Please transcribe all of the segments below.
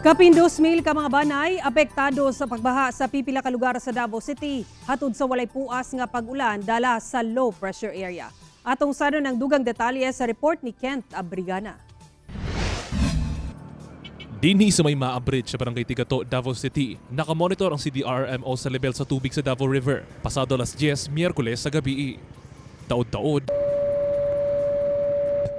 Kapin 2,000 ka mga banay apektado sa pagbaha sa pipila ka lugar sa Davao City hatod sa walay puas nga pag-ulan dala sa low pressure area. Atong sanon ang dugang detalye sa report ni Kent Abrigana. Dinhi sa may Maa Bridge sa Barangay Tigato, Davao City, nakamonitor ang CDRRMO sa level sa tubig sa Davao River pasado alas 10 Miyerkules sa gabi. Taod-taod,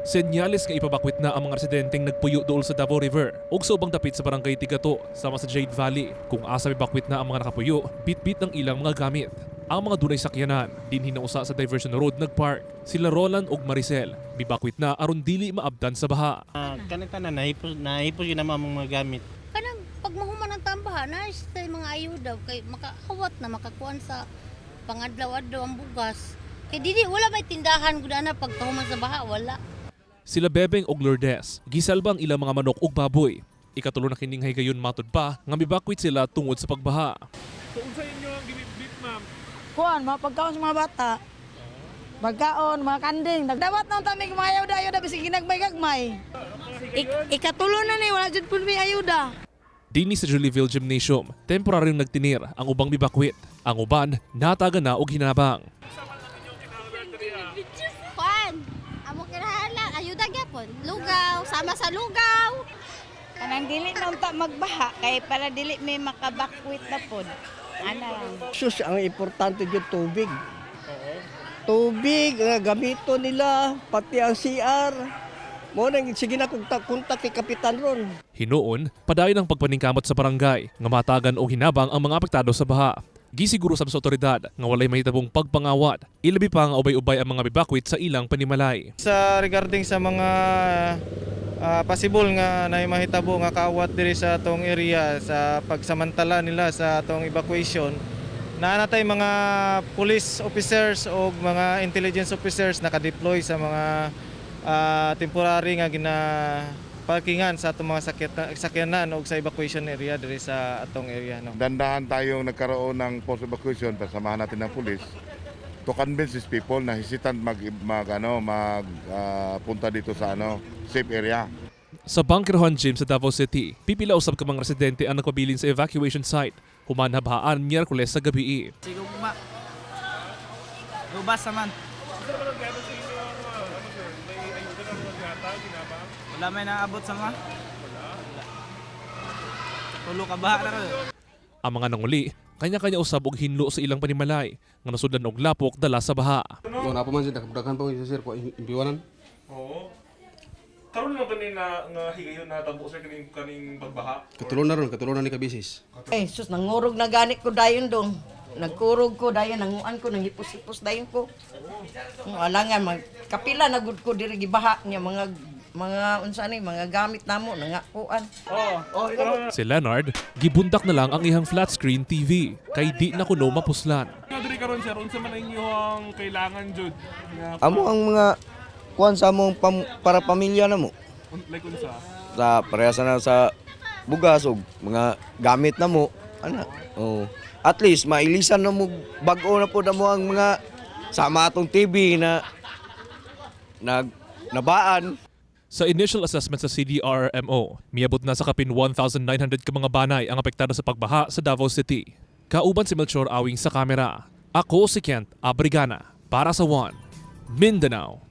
senyales nga ipabakwit na ang mga residenteng nagpuyo dool sa Davao River ug sa ubang dapit sa Barangay Tigato sama sa Jade Valley. Kung asa mibakwit na ang mga nakapuyo, bitbit ang ilang mga gamit. Ang mga dunay sakyanan, dinhi na usa sa diversion road nagpark. Sila Roland ug Maricel, mibakwit na aron dili maabdan sa baha. Ah, kanita na nahipos nahipos yun naman among mga gamit. Kanang pag mahuman ang tambahan na sa mga ayuda kay makaawat na makakuan sa pangadlaw-adlaw ang bugas. Kay dili wala may tindahan gud ana pagkahuman sa baha, wala. Sila Bebeng og Lourdes, gisalba ang ilang mga manok ug baboy. Ikatulo na kining higayon, matud pa, nga mibakwit sila tungod sa pagbaha. So unsa inyo ang gibitbit, ma'am? Kuan, mga pagkaon sa mga bata. Pagkaon, mga kanding. Nagdawat na ang tamig mga ayuda, ayuda, bisig ginagmay gagmay. Ikatulo na ni, wala jud pud may ayuda. Dinhi sa Jollieville Gymnasium, temporaryong nagtinir ang ubang mibakwit. Ang uban, natagan na og hinabang. Kuan, amo kinahanglan ayuda gyapon. Lugaw, sama sa lugaw. Kanang dili na unta magbaha kay para dili may makabakwit na pod. Ana lang. Sus, ang importante yung tubig. Tubig, nga gamito nila, pati ang CR. Mo nang sige na kung kontak kay Kapitan ron. Hinuon, padayon ang pagpaningkamot sa barangay nga matagan og hinabang ang mga apektado sa baha. Gisiguro sab sa otoridad nga walay mahitabong pagpangawat, ilabi pa nga ubay-ubay ang mga mibakwit sa ilang panimalay. Sa regarding sa mga possible nga nay mahitabo nga kaawat diri sa atong area sa pagsamantala nila sa atong evacuation, naa natay mga police officers o mga intelligence officers naka-deploy sa mga temporary nga gina parkingan sa atong mga sakyanan o sa evacuation area diri sa atong area, no. Dandahan tayong nagkaroon ng post evacuation, pasamahan natin ng pulis to convince these people na hesitant mag, mag ano mag punta dito sa ano safe area. Sa Bunker Gym sa Davao City, pipila usab ka mga residente ang nagpabilin sa evacuation site human habahaan Miyerkules sa gabi. Sigugma. Lubas naman. Wala may naabot sa mga. Wala. Tulo ka ba na ron? Ang mga nanguli, kanya-kanya usab og hinlo sa ilang panimalay nga nasudlan og lapok dala sa baha. Oh, napa man sir, daghan pa man sir, ko imbiwanan. Oo. Karon lang ba ni na nga higayon na tabo, sir, kaning kaning pagbaha? Katulo na ron, katulo na ni kabisis. Eh, sus, nangurog na gani ko dayon dong. Nagkurog ko dayon, nanguan ko, nanghipos-hipos dayon ko. Kung alangan, mag, kapila na gud ko diri gibaha niya mga mga unsa ni mga gamit namo nangakuan. Si Leonard, gibundak na lang ang iyang flat screen TV kay di na kuno mapuslan. Nga diri karon, sir, unsa man ang inyong kailangan jud? Nga Amo ang mga kuan sa among para pamilya na mo. Like unsa? Sa parehas na sa bugas og mga gamit na mo. Ana. Oh. At least mailisan na mo, bag-o na po na mo ang mga sama atong TV na nag nabaan. Sa initial assessment sa CDRRMO, miabot na sa kapin 1,900 ka mga banay ang apektado sa pagbaha sa Davao City. Kauban si Melchor Awing sa kamera. Ako si Kent Abrigana para sa One Mindanao.